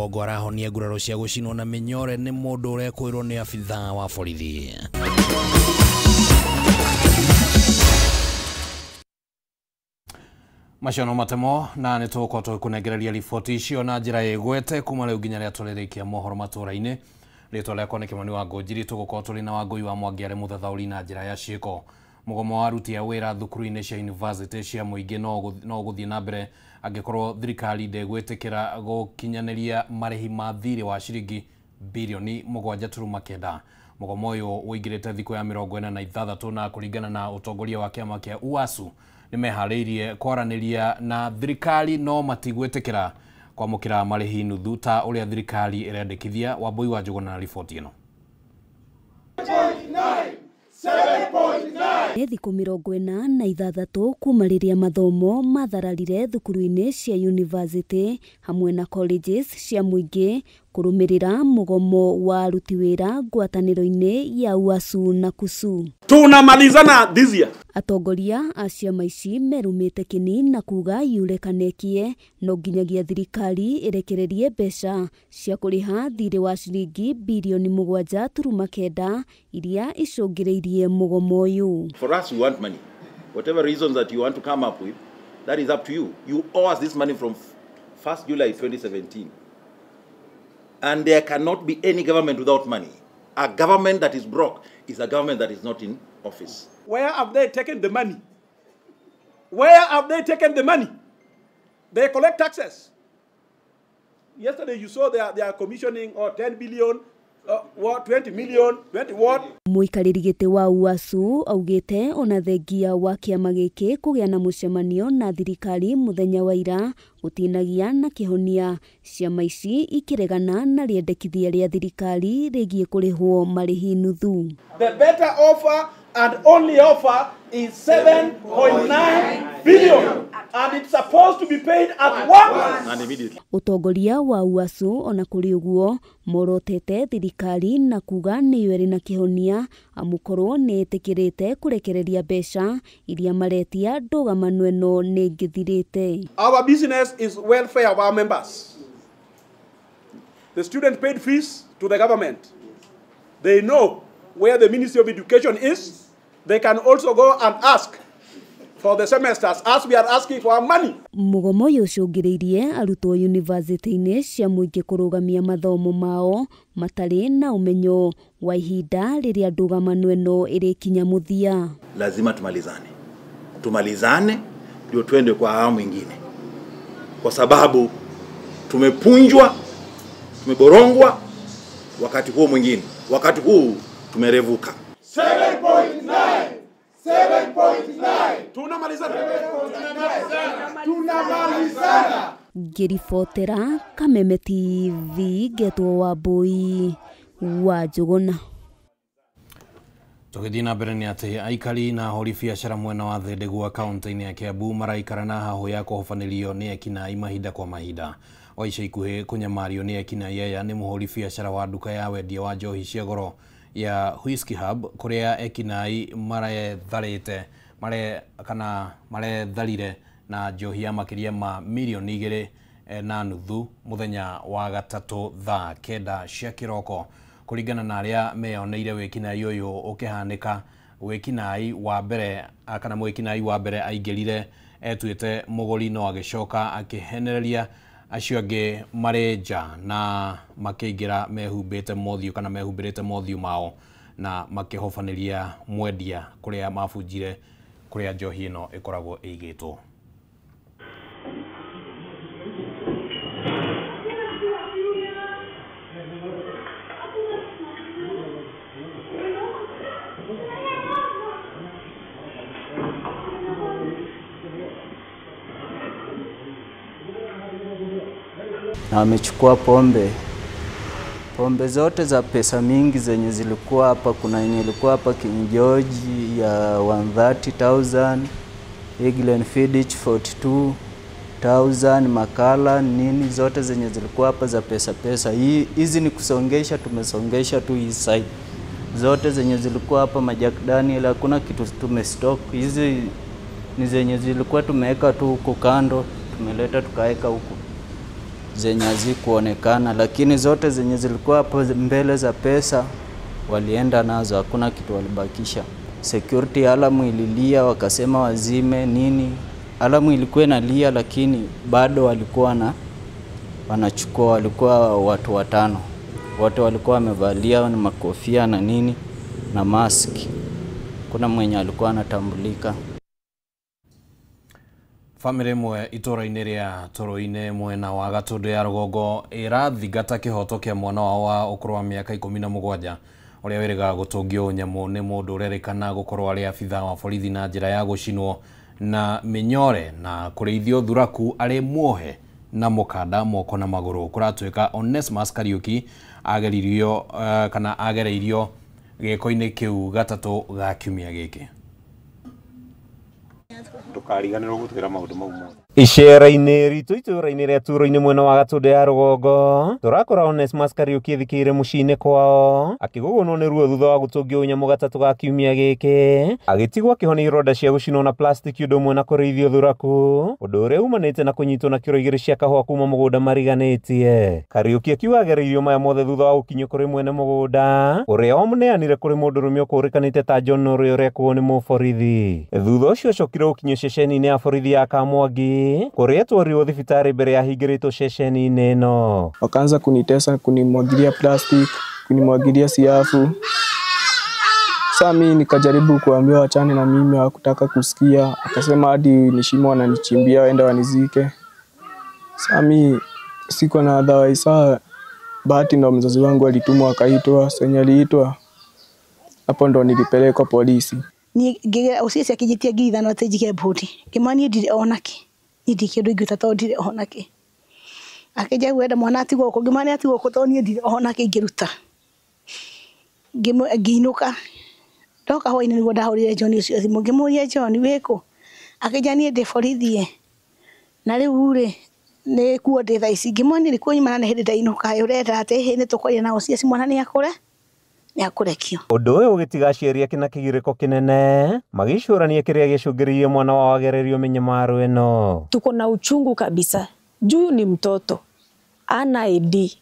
Rũgongo arahonia nguraro cia gũcinwo na mĩnyore nĩ mũndũ ũrekwĩrwo nĩ abithaa wa borithi. Macio no matemo na nĩ tũgũkorwo tũgĩkũnengereria riboti icio na njĩra ĩgwete kuma rĩu nginya rĩrĩa tũrĩrĩkia mohoro matũra-inĩ. Rĩtwa rĩakwa nĩ Kĩmani wa Ngũnjiri, tũgũkorwo tũrĩ na Wangũi wa Mwangi arĩ mũthathaũri na njĩra ya ciĩko. Mũgomo wa aruti a wĩra thukuru-inĩ cia university cia mũingĩ no ũgũthiĩ na mbere angĩkorwo thirikari ndĩgwĩtĩkĩra gũkinyanĩria marĩhi ma thirĩ wa ciringi birioni 7.9. Mũgomo ũyũ ũingĩrĩte thikũ ya 46 na kũringana na ũtongoria wa kĩama kĩa UASU nĩmeharĩirie kwaranĩria na thirikari no matigwĩtĩkĩra kwamũkĩra marĩhi nuthu ta ũrĩa thirikari ĩrendekithia. Wambui wa Njũgũna na riboti ĩno. Nĩ thikũ 46 kuma rĩrĩa mathomo mathararire thukuru-inĩ cia university hamwe na colleges cia mũingĩ kũrũmĩrĩra mũgomo wa aruti wĩra ngwatanĩro-inĩ ya UASU na KUSU. Tunamalizana this year. Atongoria a ciama ici merumĩte kĩni na kuga yure kanekie no nginyagia thirikari ĩrekererie mbeca cia kũrĩha thirĩ wa ciringi birioni 7.9 iria icũngĩrĩirie mũgomo ũyũ. For us, we want money. Whatever reasons that you want to come up with, that is up to you. You owe us this money from 1st July 2017. And there cannot be any government without money. A government that is broke is a government that is not in office. Where have they taken the money? Where have they taken the money? They collect taxes. Yesterday you saw they are commissioning 10 billion, what, 20 million, 20 what? Mũikarĩri gĩtĩ wa UASU augĩte ona thengia wa kĩama gĩkĩ kũgĩa na mũcemanio na thirikari mũthenya wa ira gũtinagia na kĩhonia ciama ici ikĩregana na rĩendekithia rĩa thirikari rĩgiĩ kũrĩhwo marĩhi nuthu. The better offer and only offer is 7.9 billion and it's supposed to be paid at once and immediately. Ũtongoria wa UASU ona kũrĩ ũguo morotete thirikari na kuga nĩyo ĩrĩ na kĩhonia amukorwo nĩ ĩtĩkĩrĩte kũrekereria mbeca iria maretia ndũgamano ĩno nĩ ĩngĩthirĩte. Our business is welfare of our members. The student paid fees to the government. They know where the Ministry of Education is. They can also go and ask for the semesters as we are asking for our money. Mũgomo ũyũ ũcũngĩrĩirie arutwo yunivasĩtĩ-inĩ cia mũingĩ kũrũgamia mathomo mao matarĩ na ũmenyo wa ihinda rĩrĩa ndũgamano ĩno ĩrĩkinya mũthia. Lazima tumalizane. Tumalizane ndio twende kwa awamu nyingine. Kwa sababu tumepunjwa, tumeborongwa wakati huo mwingine. Wakati huu tumerevuka. 7.9 7.9 tunamalizana. Tunamalizana. Ngĩribotera Kameme TV ngetwo Wambui wa Njũgũna. Tũgĩthiĩ na mbere nĩ atĩ aikari na ahũri biacara mwena wa Thendegua kaunti-inĩ ya Kiambu maraikara na hahũ ya kũhobanĩrio nĩ ekinaĩ mahinda kwa mahinda. O ica ikuhĩ kũnyamario nĩ ekinaĩ aya nĩ mũhũri biacara wa nduka ya wendia wa njohi cia goro ya Whiskey Hub kũrĩa ekinaĩ maretharĩte kana maretharire na njohi ya makĩria ma milioni 2.5 mũthenya wa gatatũ thaa 9 cia kĩroko. Kũringana na arĩa meyoneire wĩkinaĩ ũyũ ũkĩhanĩka, wĩkinaĩ wa mbere kana mwĩkinaĩ wa mbere aingĩrire etuĩte mũgũri no agĩcoka akĩhenereria acio angĩ marĩ nja na makĩingĩra mehumbĩte mothiũ kana mehumbĩrĩte mothiũ mao na makĩhobanĩria mwendia kũrĩa mabunjire kũrĩa njohi ĩno ĩkoragwo ĩigĩtwo. Na wamechukua pombe zote za pesa mingi zenye zilikuwa hapa. Kuna yenye ilikuwa hapa King George ya 130,000, Glenfiddich 42,000, Makala nini zote zenye zilikuwa hapa za pesa. Hizi ni kusongesha, tumesongesha tu hii side. Zote zenye zilikuwa hapa Majack Daniel hakuna kitu tumestock. Hizi ni zenye zilikuwa tumeweka tu huko kando, tumeleta tukaweka huko. zenye hazikuonekana, lakini zote zenye zilikuwa hapo mbele za pesa walienda nazo, hakuna kitu walibakisha. Security alarm ililia, wakasema wazime nini. Alarm ilikuwa inalia, lakini bado walikuwa na wanachukua. Walikuwa watu 5, wote walikuwa wamevalia na makofia na nini na mask. Kuna mwenye alikuwa anatambulika. Famĩlĩ ĩmwe itũũra-inĩ rĩa Tũrũinĩ mwena wa Gatũndũ ya rũgongo ĩrathingata kĩhoto kĩa mwana wao wa ũkũrũ wa mĩaka 17 ũrĩa wĩrĩgaga gũtũngio nyamũ nĩ mũndũ ũrerĩkana gũkorwo arĩ abithaa wa borithi na njĩra ya gũcinwo na mĩnyore na kũrĩithio thuraku arĩ muohe na mũkanda moko na magũrũ. Kũratuĩka Onesmus Kariuki ageririo kana agereirio gĩko-inĩ kĩu gatatũ ga kiumia gĩkĩ. Ndũkariganĩrwo gũtwĩra maũndũ mau mothe. Icera-inĩ ritũ itũũra-inĩ rĩa Turo-inĩ mwena wa Gatũndũ ya rũgongo tũrakora Onesmus Kariuki ethikĩire mũciĩ-inĩ kwao akĩgũgũnwo nĩ ruo thutha wa gũtũngio nyamũ gatatũ ga kiumia gĩkĩ, agĩtigwo akĩhonia ironda cia gũcinwo na plastiki ũndũ ũmwe na kũrĩithio thuraku, ũndũ ũrĩa umanĩte na kũnyitwo na kiro 2 cia kahũa kuma mũgũnda mariganĩtie. Kariuki akiuga agereirio maya mothe thutha wa gũkinyio kũrĩ mwene mũgũnda ũrĩa wamũneanire kũrĩ mũndũrũme ũkũrĩkanĩte ta John ũrĩa ũrekwo nĩ mũborithi. Thutha ũcio acokire gũkinyio ceceni-inĩ ya borithi ya Kamwangi kũrĩa twarirwo thibitarĩ mbere ya hingĩrĩtwo ceceni-inĩ ĩno. Wakaanza kunitesa, kunimwagilia plastic, kunimwagilia siafu. Sasa mimi nikajaribu kuambia wachane na mimi, hawakutaka kusikia. Akasema hadi nishimo wananichimbia waenda wanizike. Sasa mimi sikuwa na otherwise. Saa bahati ndo mzazi wangu alitumwa akaitwa, senye aliitwa hapo ndo nilipelekwa polisi. Ni usisi akijitia 5,000 atĩ njige mbũri. Ngĩmwĩra niĩ ndirĩ onake. Niĩ ndirĩ kĩndũ ingĩruta tondũ ndirĩ onake. Akĩnjia gwenda mwana atigwo gũkũ, ngĩmwĩra nĩ atigwo gũkũ tondũ niĩ ndirĩ onake ingĩruta. Ngĩinũka. Ndoka hwaĩ-inĩ nĩguo ndahũrĩire John ũcio thimũ, ngĩmũria John wĩkũ? Akĩnjĩra niĩ ndĩ borithi ĩ. Na rĩu rĩ nĩ kuo ndĩ thaa ici. Ngĩmwĩra niĩ nĩkuo nyuma na nĩ hĩndĩ ndainũka, ũrenda atĩ ĩhĩ nĩ tũkwaria na OCS mwana nĩ akũre nĩakũrekio. Ũndũ ũyũ ũgĩtiga aciari ake na kĩgirĩko kĩnene magĩcũrania kĩrĩa gĩcũngĩrĩirie mwana wao agererio mĩnyamaro ĩno. Tuko na uchungu kabisa juu ni mtoto ana ID.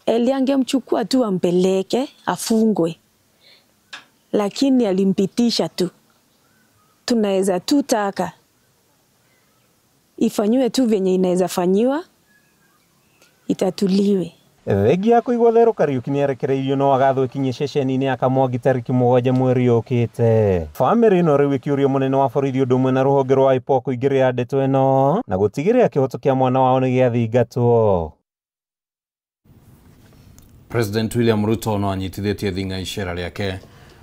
Eli angemchukua tu ampeleke afungwe, lakini alimpitisha tu. Tunaweza tu taka ifanyiwe tu venye inaweza fanyiwa, itatuliwe. Thengia ya kũigwo therũ Kariuki nĩarekereirio no agathwo ĩkinye ceceni-inĩ ya Kamwangi tarĩki 7 mweri ũkĩte. Bamĩrĩ ĩno rĩu ĩkĩũria mũnene wa borithi ũndũ ũmwe na rũhonge rwa IPOA kũingĩrĩra ndeto ĩno na gũtigĩrĩra kĩhoto kĩa mwana wao nĩgĩathingatwo. President William Ruto no anyitithĩtie thing'a icera rĩake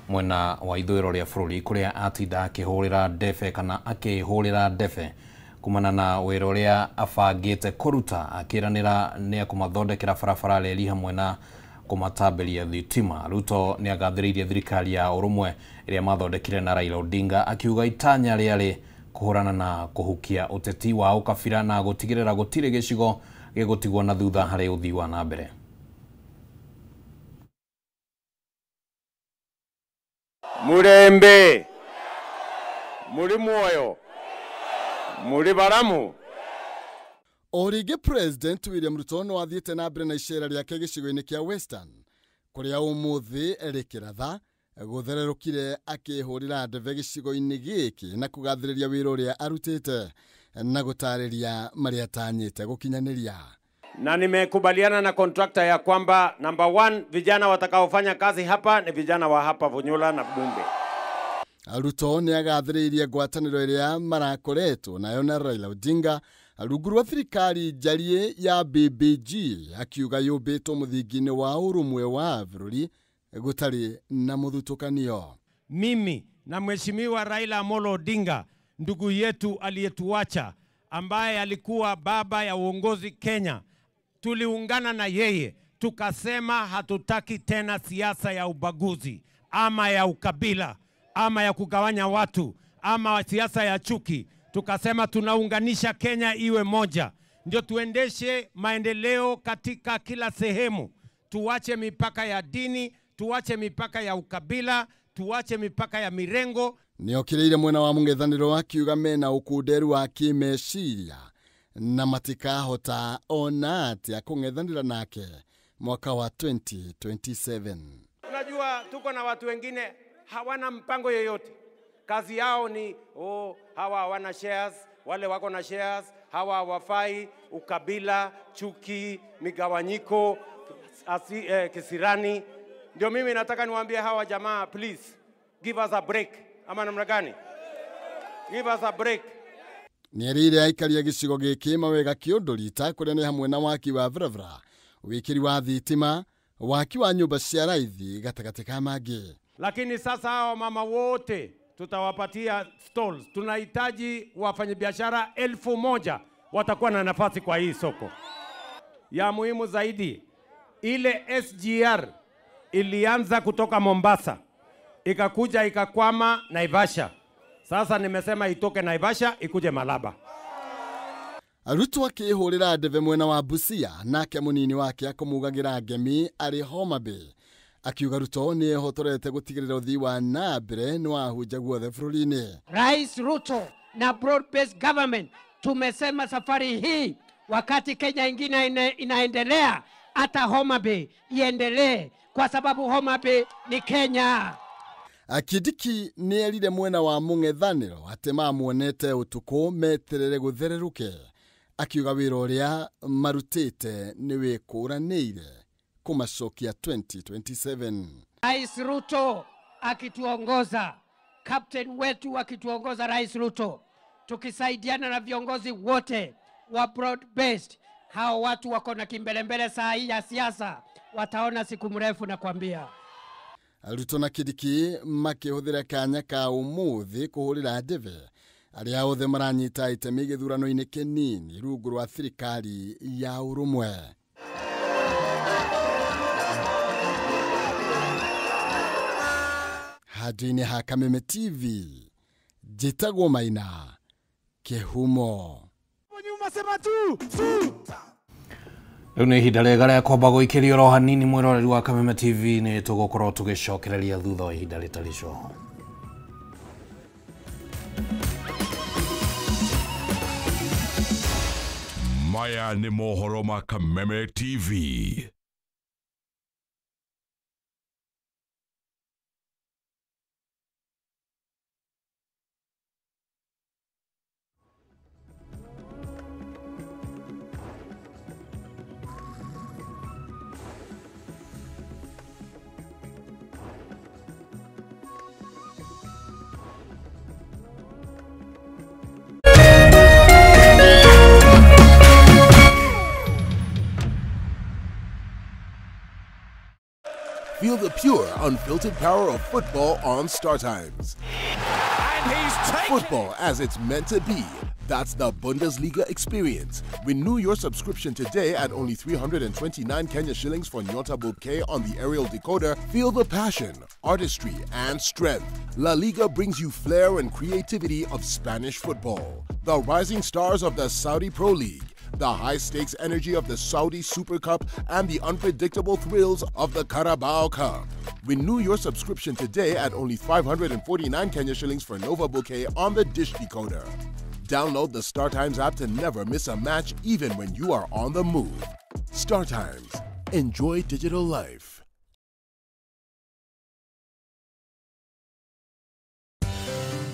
mwena wa ithũĩro rĩa bũrũri kũrĩa atinda akĩhũrĩra ndebe kana akĩhũrĩra ndebe kumana na wĩra ũrĩa abangĩte kũruta, akĩranĩra nĩ akũmathondekera barabara, reri hamwe na kũmatambĩria thitima. Ruto nĩ agathĩrĩirie thirikari ya ũrũmwe ĩrĩa mathondekire na Raila Odinga, akiuga itanya rĩarĩ kũhũrana na kũhukia ũteti wa ũkabira na gũtigĩrĩra gũtirĩ gĩcigo gĩgũtigwo na thutha harĩ ũthii wa na mbere. Murembe muri muoyo muri baramu. O rĩngĩ President William Ruto no athiĩte na mbere na icera rĩake gĩcigo-inĩ kĩa Western kũrĩa ũmũthĩ rĩkĩratha gũthererũkire akĩhũrĩra ndebe gĩcigo-inĩ gĩkĩ na kũgathĩrĩria wĩra ũrĩa arutĩte na gũtarĩria marĩa atanyĩte gũkinyanĩria. Na nimekubaliana na contractor ya kwamba number 1 vijana watakaofanya kazi hapa ni vijana wa hapa Funyula na Bumbe. Ruto nĩ agathĩrĩirie ngwatanĩro ĩrĩa marakoretwo nayo na Raila Odinga rungu rwa thirikari njariĩ ya BBG, akiuga yũmbĩtwo mũthingi-inĩ wa ũrũmwe wa bũrũri gũtarĩ na mũthutũkanio. Mimi na Mheshimiwa Raila Amolo Odinga, ndugu yetu aliyetuacha, ambaye alikuwa baba ya uongozi Kenya, tuliungana na yeye tukasema hatutaki tena siasa ya ubaguzi ama ya ukabila ama ya kugawanya watu ama siasa ya chuki. Tukasema tunaunganisha Kenya iwe moja, ndio tuendeshe maendeleo katika kila sehemu. Tuache mipaka ya dini, tuache mipaka ya ukabila, tuache mipaka ya mirengo. Nĩokĩrĩire mwena wa mũng'ethanĩro akiuga mena ũkunderu wa kĩmeciria na matikahota ona atia kung'ethanĩra nake mwaka wa 2027. Unajua tuko na watu wengine hawana mpango yoyote. Kazi yao ni hawa hawana shares, wale wako na shares, hawa hawafai, ukabila, chuki, migawanyiko, kisirani. Ndio mimi nataka niwaambie hawa jamaa, please give us a break. Ama namna gani? Give us a break. Nierire aikari a gĩcigo gĩkĩ mawega kĩũndũrita kũrĩa nĩ hamwe na waki wa barabara, wĩkĩri wa thitima, waki wa nyũmba cia raithi gatagatĩ ka mangĩ. Lakini sasa hawa mama wote tutawapatia stalls. Tunahitaji wafanyabiashara 1000 watakuwa na nafasi kwa hii soko. Ya muhimu zaidi, ile SGR ilianza kutoka Mombasa, ikakuja ikakwama Naivasha. Sasa nimesema itoke Naivasha ikuje Malaba. Ruto akihurira ndebe mwena wa Busia nake munini wake akumugagira ngemi ari Homa Bay. Akiuga Ruto ni ehotorete gutigirira uthii wa na mbere ni wahunja guothe bũrũri-inĩ. Rais Ruto na broad based government tumesema safari hii wakati Kenya ingine inaendelea, hata Homa Bay iendelee kwa sababu Homa Bay ni Kenya. Kindiki nĩ erire mwena wa mũng'ethanĩro atĩ mamuonete ũtukũ meterere gũthereruke, akiuga wĩra ũrĩa marutĩte nĩ wĩkũranĩire kũmacokia 2027. Rais Ruto akituongoza, captain wetu akituongoza Rais Ruto, tukisaidiana na viongozi wote wa broad based, hao watu wako na kimbelembele saa hii ya siasa, wataona siku mrefu nakwambia. Ruto na Kindiki makĩhũthĩra kanya ka ũmũthĩ kũhũrĩra ndebe arĩa othe maranyita itemi gĩthurano-inĩ kĩnini rungu rwa thirikari ya ũrũmwe. Handũ-inĩ ha Kameme TV, njĩtagwo Maina Kĩhumo. Rĩu nĩ ihinda rĩega rĩa kwamba gũikĩrio oro hanini mwĩroreri wa Kameme TV, nĩ tũgũkorwo tũgĩcokereria thutha wa ihinda rĩtarĩ coho. Maya nĩ mohoro ma Kameme TV. Feel the pure, unfiltered power of football on StarTimes. And he's taken football as it's meant to be. That's the Bundesliga experience. Renew your subscription today at only 329 Kenya shillings for Nyota Bouquet on the aerial decoder. Feel the passion, artistry, and strength. La Liga brings you flair and creativity of Spanish football. The rising stars of the Saudi Pro League, the high-stakes energy of the Saudi Super Cup, and the unpredictable thrills of the Carabao Cup. Renew your subscription today at only 549 Kenya shillings for Nova Bouquet on the Dish Decoder. Download the StarTimes app to never miss a match, even when you are on the move. StarTimes. Enjoy digital life.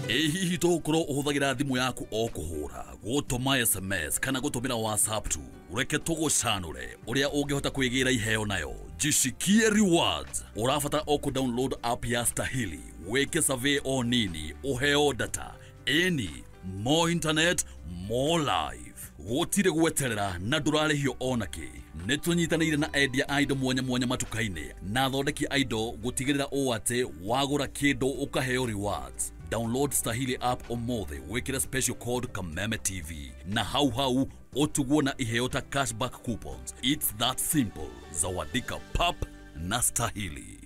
Ĩ hihi tũgũkorwo ũhũthagĩra thimũ yaku o kũhũra, gũtũma SMS kana gũtũmĩra WhatsApp tu? Reke tũgũcanũre ũrĩa ũngĩhota kwĩgĩra iheo nayo. Jishikie rewards. Ũrabatara o kũ-download app ya Stahili, wĩke survey o nini, ũheo data. Ĩni, more internet, more life. Gũtirĩ gweterera na ndũrarĩhio onakĩ. Nĩ tũnyitanĩire na endia a indo mwanya mwanya matuka-inĩ na athondeki a indo gũtigĩrĩra ũũ atĩ wagũra kĩndũ ũkaheo rewards. Download Stahili app ũmũthĩ, wĩkĩre special code Kameme TV na hau hau ũtugwo na iheo ta cashback coupons. It's that simple. Zawadika pap na Stahili.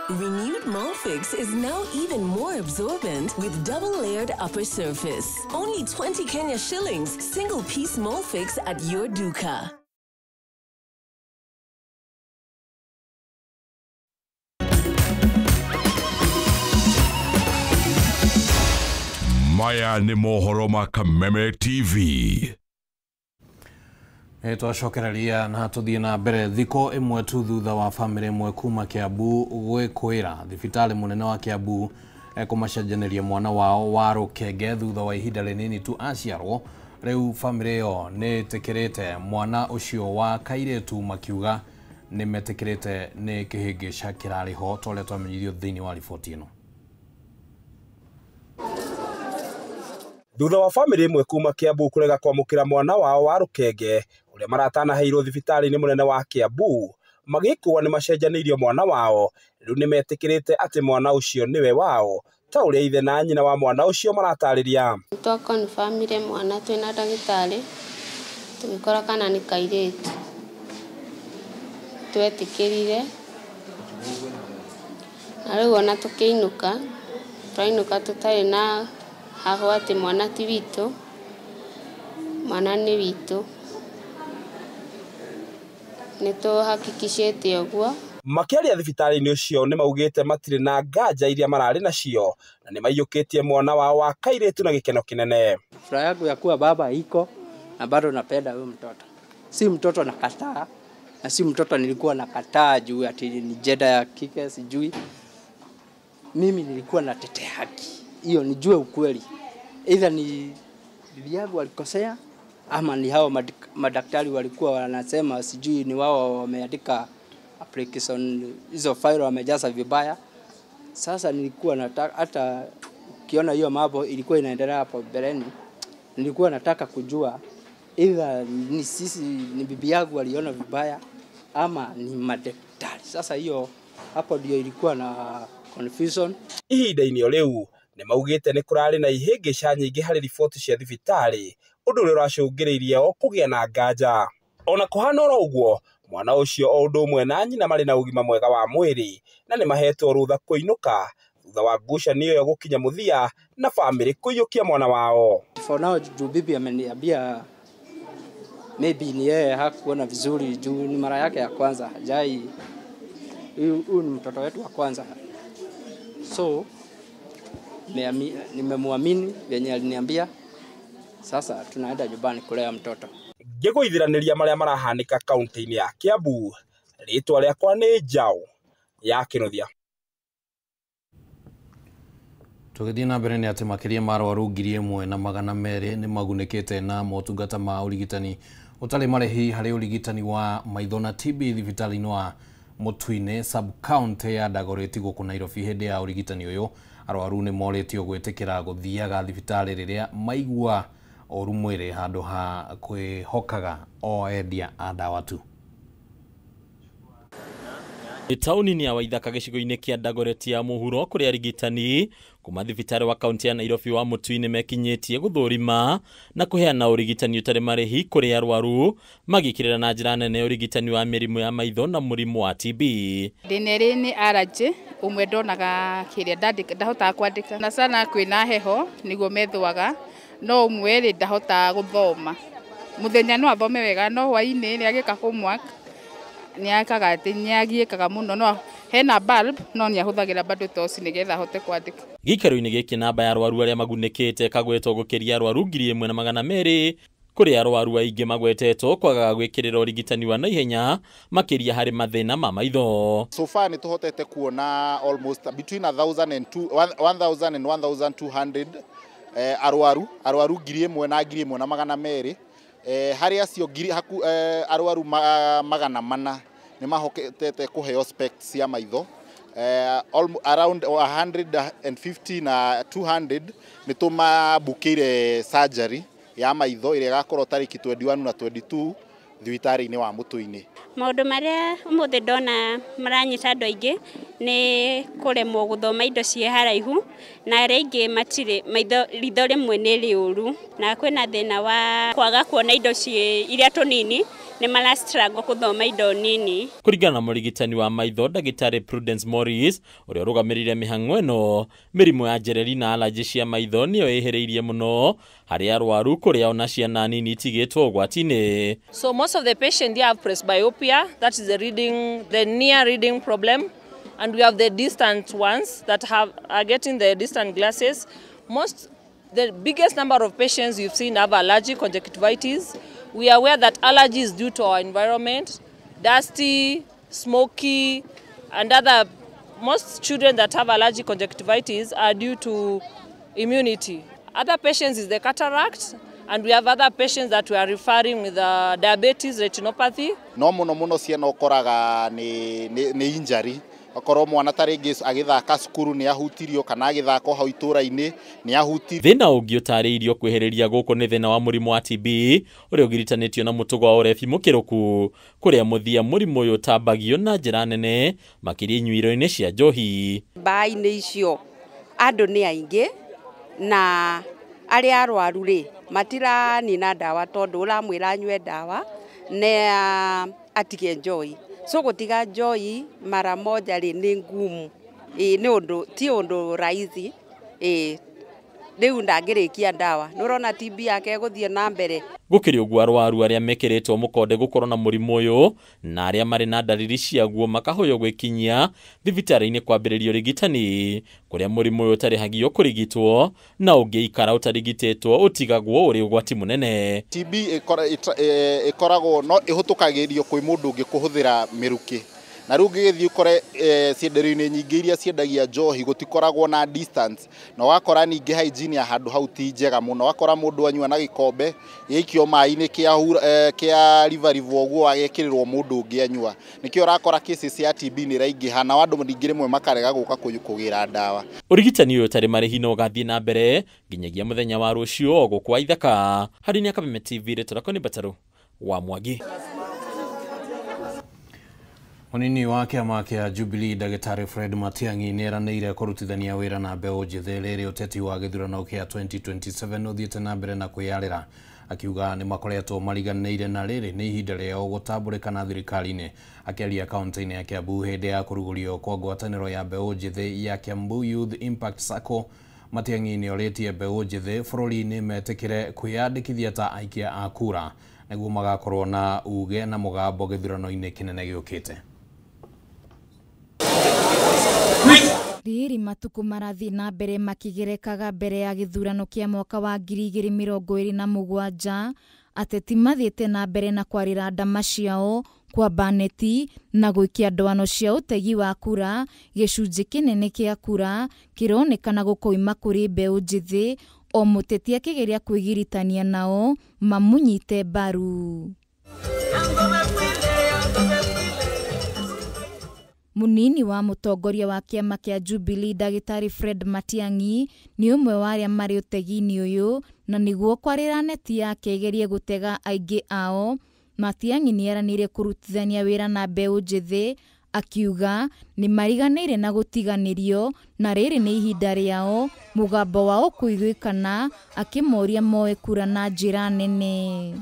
Renewed Molfix is now even more absorbent with double-layered upper surface. Only 20 Kenya shillings, single-piece Molfix at your duka. Maya nĩ mohoro ma Kameme TV. Twacokereria na tuthiĩ na mbere thikũ ĩmwe tu thutha wa bamĩrĩ ĩmwe kuma Kiambu gwĩkwĩra thibitarĩ mũnene wa Kiambu kũmacenjanĩria mwana wao wa rũkenge thutha wa ihinda rĩnini tu aciarwo. Rĩu bamĩrĩ ĩyo nĩ ĩtĩkĩrĩte mwana ũcio wa kairĩtu makiuga nĩ metĩkĩrĩte nĩ kĩhĩngĩca kĩrarĩ ho ta ũrĩa twamenyithio thĩinĩ wa riboti ĩno. Thutha wa bamĩrĩ ĩmwe kuma Kiambu kũrega kwamũkĩra mwana wao wa rũkenge ũrĩa maratanaheirwo thibitarĩ-inĩ mũnene wa Kiambu magĩkũa nĩ macenjanĩirio mwana wao, rĩu nĩ metĩkĩrĩte atĩ mwana ũcio nĩwe wao ta ũrĩa ithe na nyina wa mwana ũcio maratarĩria. Twakonfamire mwana twĩna ndagĩtarĩ tũgĩkora kana nĩ kairĩtu, twetĩkĩrire na rĩu ona tũkĩinũka twainũka tũtarĩ na haho atĩ mwana ti witũ, mwana nĩ witũ, nĩ tũhakikicĩte ũguo. Makĩaria thibitarĩ-inĩ ũcio nĩ maugĩte matirĩ na nganja iria mararĩ nacio na nĩ maiyũkĩtie mwana wao wa kairĩtu na gĩkeno kĩnene. Furaha yangu ya kuwa baba iko na bado napenda huyo mtoto. Si mtoto nakataa na si mtoto nilikuwa nakataa juu ati ni jeda ya kike sijui. Mimi nilikuwa natetea haki hiyo, nijue ukweli, either ni bibi yangu alikosea ama ni hao madaktari walikuwa wanasema sijui ni wao wameandika application hizo file wamejaza vibaya. Sasa nilikuwa nataka, hata ukiona hiyo mambo ilikuwa inaendelea hapo mbeleni, nilikuwa nataka kujua either ni sisi ni bibi yangu aliona vibaya ama ni madaktari. Sasa hiyo hapo ndio ilikuwa na confusion. Ihinda-inĩ o rĩu nĩ maugĩte nĩ kũrarĩ na ihĩngĩca nyingĩ harĩ riboti cia thibitarĩ, ũndũ ũrĩa ũracũngĩrĩirie o kũgĩa na nganja. Ona kũhana oro ũguo, mwana ũcio o ũndũ ũmwe na nyina marĩ na ũgima mwega wa mwĩrĩ na nĩ mahetwo rũtha kũinũka thutha wa ngucanio ĩyo gũkinya mũthia na bamĩrĩ kũiyũkia mwana wao. For now juu bibi ameniambia maybe ni yeye hakuona vizuri juu ni mara yake ya kwanza hajai, huyu ni mtoto wetu wa kwanza, so nimemwamini venye aliniambia. Sasa tunaenda nyumbani kulea mtoto. Ngĩgũithiranĩria marĩa marahanĩka kaunti-inĩ ya Kiambu, rĩtwa rĩakwa nĩ Njaũ ya Kĩnuthia. Tũgĩthiĩ na mbere nĩ atĩ makĩria ma arwaru 1200 nĩ magunĩkĩte na motungata ma ũrigitani ũtarĩ marĩhi harĩ ũrigitani wa maitho na TB thibitarĩ-inĩ wa Mũtui-inĩ sub-county ya Dagoretti gũkũ Nairobi. Hĩndĩ ya ũrigitani ũyũ arwaru nĩ morĩtio gwĩtĩkĩra gũthiaga thibitarĩ rĩrĩa maigua ũru mwĩrĩ handũ ha kwĩhokaga o endia a ndawa tu. Taũni-inĩ ya Waithaka gĩcigo-inĩ kĩa Dagoretti ya mũhuro kũrĩa arigitani kuma thibitarĩ wa kaunti ya Nairobi wa Mũtui-inĩ mekinyĩtie gũthũrima na kũheana ũrigitani ũtarĩ marĩhi kũrĩ arwaru magĩkĩrĩra na njĩra nene ũrigitani wa mĩrimũ ya maitho na mũrimũ wa TB. Thĩna ĩrĩ nĩ allergy, ũmwe ndonaga kĩrĩa ndahotaga kwandĩka na sana kwĩna heho nĩguo methũaga, no ũmwe rĩ ndahotaga gũthoma. Mũthenya no athome wega no hwaĩ-inĩ rĩ agĩka homework nĩakaga atĩ nĩagiĩkaga mũno, no hena bulb no nĩahũthagĩra bado toci nĩgetha ahote kwandĩka. Gĩikaro-inĩ gĩkĩ namba ya arwaru arĩa magunĩkĩte ĩkagwetwo gũkĩria arwaru 1200 kũrĩ arwaru aingĩ magwetetwo kwagaga gwĩkĩrĩra ũrigitani wa naihenya makĩria harĩ mathĩna ma maitho. So far nĩ tũhotete kuona almost between 1000 and 1200 arwaru 1000 na 1200 harĩ acio arwaru 400 nĩ mahotete kũheo specs cia maitho, around 150 na 200 nĩ tũmabukĩire surgery ya maitho ĩrĩa ĩgakorwo tarĩki 21 na 22 thibitarĩ-inĩ wa Mũtui-inĩ. Maũndũ marĩa ũmũthĩ ndona maranyita andũ aingĩ nĩ kũremwo gũthoma indo ciĩ haraihu, na arĩa aingĩ matirĩ maitho, ritho rĩmwe nĩ rĩũru, na kwĩna thĩna wa kwaga kuona indo ciĩ iria tũnini, nĩ mara struggle gũthoma indo nini. Kũringana na mũrigitani wa maitho ndagĩtarĩ Prudence Morris ũrĩa ũrũgamĩrĩire mĩhang'o ĩno, mĩrimũ ya njereri na allergy cia maitho nĩyo ĩhĩrĩirie mũno harĩ arwaru kũrĩa ona ciana nini itigĩtwo ũgwati-inĩ. So most of the patients here have presbyopia, that is the reading, the near reading problem, and we have the distant ones that are getting the distant glasses. Most The biggest number of patients you've seen have allergic conjunctivitis. We are aware that allergy is due to our environment, dusty, smoky, and other. Most children that have allergic conjunctivitis are due to immunity. Other patients is the cataract, and we have other patients that we are referring with diabetes, retinopathy. No muno muno ciana ukoraga ni injury. Okorwo mwana ta rĩngĩ agĩthaka cukuru nĩ ahutirio kana agĩthaka hau itũra-inĩ nĩ ahutirio. Thĩna ũngĩ ũtarĩirio kwĩhĩrĩria gũkũ nĩ thĩna wa mũrimũ wa TB ũrĩa ũgiritanĩtio na mũtugo wa ũrebi mũkĩrũku kũrĩa mũthia mũrimũ ũyũ ũtambagio na njĩra nene makĩria inyuĩro-inĩ cia njohi. Mbaa-inĩ icio andũ nĩ aingĩ na arĩa arwaru rĩ matiranina ndawa tondũ ũramwĩra anyue ndawa na atige njohi. So gutiga njohi mara moja rĩ nĩ ngumu, nĩ ũndũ ti ũndũ raithi, rĩu ndangĩrĩkia ndawa nĩ ũrona TB yake ĩgũthiĩ na mbere. Gũkĩrĩ ũguo arwaru arĩa mekĩrĩtwo mũkonde gũkorwo na mũrimũ ũyũ na arĩa marĩ na ndariri ciaguo makahoywo gwĩkinyia thibitarĩ-inĩ kwambĩrĩria ũrigitani kũrĩa mũrimũ ũyũ ũtarĩhagio kũrigitwo na ũngĩikara ũtarigitĩtwo ũtigagwo ũrĩ ũgwati mũnene. TB ĩkoragwo no ĩhũtũkagĩrio kwĩ mũndũ ũngĩ kũhũthĩra mĩrukĩ na rĩu ũngĩgĩthiĩ ũkore cienderio-inĩ nyingĩ iria ciendagia njohi gũtikoragwo na distance na ũgakora ningĩ hygiene ya handũ hau ti njega mũno, ũgakora mũndũ anyua na gĩkombe gĩikio maĩ-inĩ kĩa rivarivwo ũguo agekĩrĩrwo mũndũ ũngĩ anyua. Nĩkĩo ũrakora cases ya TB nĩ iraingĩha na andũ ningĩ rĩmwe makarega gũka kũgĩra ndawa. Ũrigitani ũyũ ũtarĩ marĩhi no ũgathiĩ na mbere nginyagia mũthenya wa rũciũ gũkũ Waithaka. Harĩ nĩ Kameme TV, rĩtwa rĩakwa nĩ Mbatarũ wa Mwangi. Munini wa kĩama kĩa Jubilee Ndagĩtarĩ Fred Matiang'i nĩeranĩire kũrutithania wĩra na mbeũ njĩthĩ rĩrĩ ũteti wa gĩthurano kĩa 2027 ũthiĩte na mbere na kwĩyarĩra, akiuga nĩ makoretwo mariganĩire na rĩrĩ nĩ ihinda rĩao gũtambũrĩkana thirikari-inĩ. Akĩaria kaunti-inĩ ya Kiambu hĩndĩ ya kũrugũrio kwa ngwatanĩro ya mbeũ njĩthĩ ya Kiambu Youth Impact Sacco, Matiang'i nĩorĩtie mbeũ njĩthĩ bũrũri-inĩ metĩkĩre kwĩyandĩkithia ta aikia a kura nĩguo magakorwo na uge na mũgambo gĩthurano-inĩ kĩnene gĩũkĩte. Rĩrĩ matukũ marathiĩ na mbere makĩgerekaga mbere ya gĩthurano kĩa mwaka wa 2027, ateti mathiĩte na mbere na kwarĩra ndama ciao kwamba neti na gũikia ndwano cia ũtegi wa kura. Gĩcunjĩ kĩnene kĩa kura kĩronekana gũkoima kũrĩ mbeũ njĩthĩ, o mũteti akĩgeria kwĩgiritania nao mamũnyite mbaru. Munini wa mũtongoria wa kĩama kĩa Jubilee Ndagĩtarĩ Fred Matiang'i nĩ ũmwe wa arĩa marĩ ũtegi-inĩ ũyũ, na nĩguo kwarĩra neti yake ĩgerie gũtega aingĩ ao. Matiang'i nĩeranĩire kũrutithania wĩra na mbeũ njĩthĩ, akiuga nĩ mariganĩire na gũtiganĩrio na rĩrĩ nĩ ihinda rĩao mũgambo wao kũiguĩkana, akĩmoria moe kura na njĩra nene.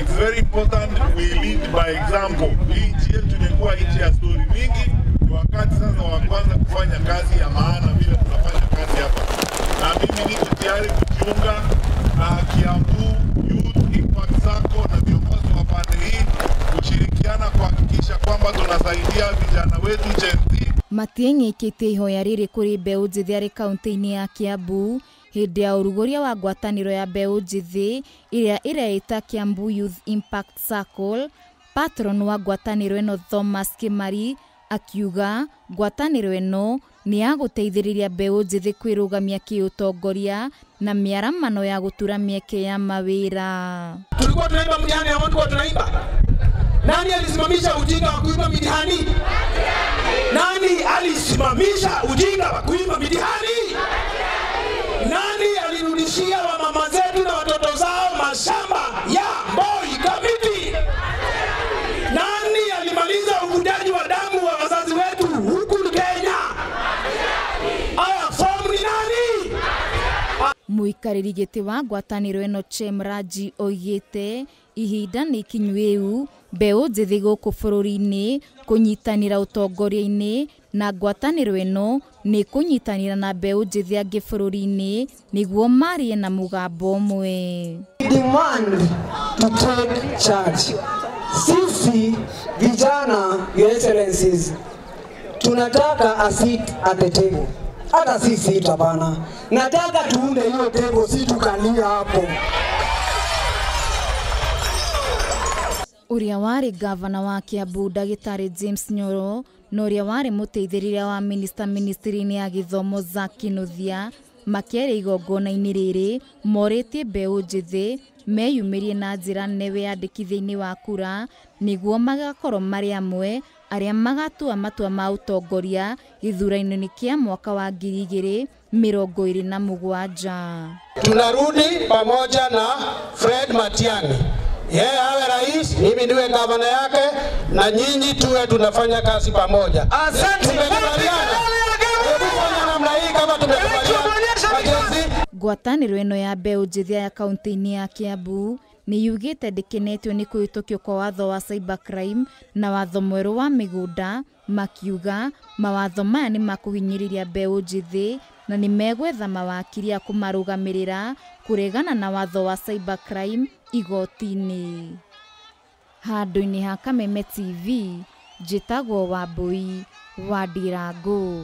It's very important we lead by example. Hii nchi yetu imekuwa nchi ya story mingi. Ni wakati sasa wa kwanza kufanya kazi ya maana vile tunafanya kazi hapa. Na mimi niko tayari kujiunga na Kiambu Youth Impact Sacco na viongozi wa pande hii kushirikiana kuhakikisha kwamba tunasaidia vijana wetu Gen Z. Matiang'i ekĩte ihoya rĩrĩ kũrĩ mbeũ njĩthĩ arĩ kaunti-inĩ ya Kiambu hĩndĩ ya ũrugũria wa ngwatanĩro ya mbeũ njĩthĩ ĩrĩa ĩreĩta Kiambu Youth Impact Circle. Patron wa ngwatanĩro ĩno Thomas Kimari akiuga ngwatanĩro ĩno nĩ ya gũteithĩrĩria mbeũ njĩthĩ kwĩrũgamia kĩũtongoria na mĩaramano ya gũtura mĩeke ya mawĩra. Tulikuwa tunaimba mtihani na watu tunaimba. Nani alisimamisha ujinga wa kuiba mitihani? Nani alisimamisha ujinga wa kuiba mitihani? Nani alirudishia wa mama zetu na watoto zao mashamba ya Moi Kamiti? Nani alimaliza uvujaji wa damu wa wazazi wetu huku Kenya? Aya, form ni nani? Mũikarĩri gĩtĩ wa ngwatanĩro ĩno Chem Raji oigĩte ihinda nĩ ikinyu rĩu mbeũ njĩthĩ gũkũ bũrũri-inĩ kũnyitanĩra ũtongoria-inĩ na ngwatanĩro ĩno nĩ kũnyitanĩra na mbeũ njĩthĩ angĩ bũrũri-inĩ nĩguo marie na mũgambo ũmwe. Demand to take charge. Sisi vijana, Your Excellencies, tunataka a seat at the table. Hata si sita bana. Nataka tuunde hiyo table, si tukalia hapo. Ũrĩa warĩ gavana wa Kiambu Ndagĩtarĩ James Nyoro na ũrĩa warĩ mũteithĩrĩria wa minista ministry-inĩ ya gĩthomo Zack Kinuthia makĩaria igongona-inĩ rĩrĩ morĩtie mbeũ njĩthĩ meyumĩrie na njĩra nene wĩyandĩkithia-inĩ wa kura nĩguo magakorwo marĩ amwe arĩa magatua matua ma ũtongoria gĩthurano-inĩ kĩa mwaka wa 2027. Tunarudi pamoja na Fred Matiang'i, yeye awe rais, mimi niwe gavana yake, na nyinyi tuwe tunafanya kazi pamoja. Asante. Tumekubaliana. Hebu fanya namna hii kama tumekubaliana. Ngwatanĩro ĩno ya mbeũ njĩthĩ ya kaunti-inĩ ya Kiambu nĩ yugĩte ndĩkenetio nĩ kũhĩtũkio kwa watho wa cybercrime na watho mwerũ wa mĩgũnda, makiuga mawatho maya nĩ makũhinyĩrĩria mbeũ njĩthĩ na nĩ megwetha mawakiri a kũmarũgamĩrĩra kũregana na watho wa cybercrime igoti-inĩ. Handũ-inĩ ha Kameme TV, njĩtagwo Wambui wa Ndirango.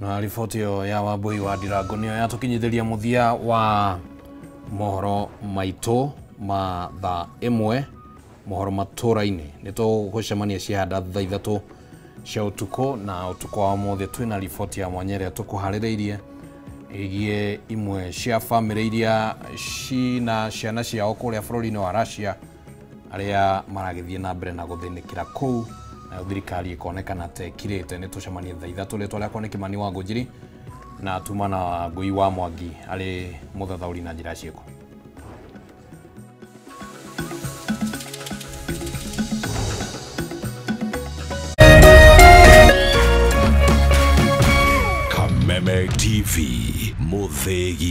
Na riboti ĩyo ya Wambui wa Ndirango nĩyo yatũkinyithĩria mũthia wa mohoro maitũ ma thaa ĩmwe, mohoro matũra-inĩ. Nĩ tũgũcemania ciahanda thaa 3 cia ũtukũ, na ũtukũ wa ũmũthĩ twĩna riboti ya mwanya ĩrĩa tũkũharĩrĩirie ĩgiĩ imwe cia bamĩrĩ iria cina ciana ciao kũrĩa bũrũri-inĩ wa Russia arĩa maragĩthiĩ na mbere na gũthĩnĩkĩra kũu, nayo thirikari ĩkonekana ta ĩkirĩte. Nĩ tũcemanie thaa 3. Rĩtwa rĩakwa nĩ Kĩmani wa Ngũnjiri na tuma na Ngũi wa Mwangi arĩ mũthathaũri na njĩra ciĩko. Kameme TV, Muthegi.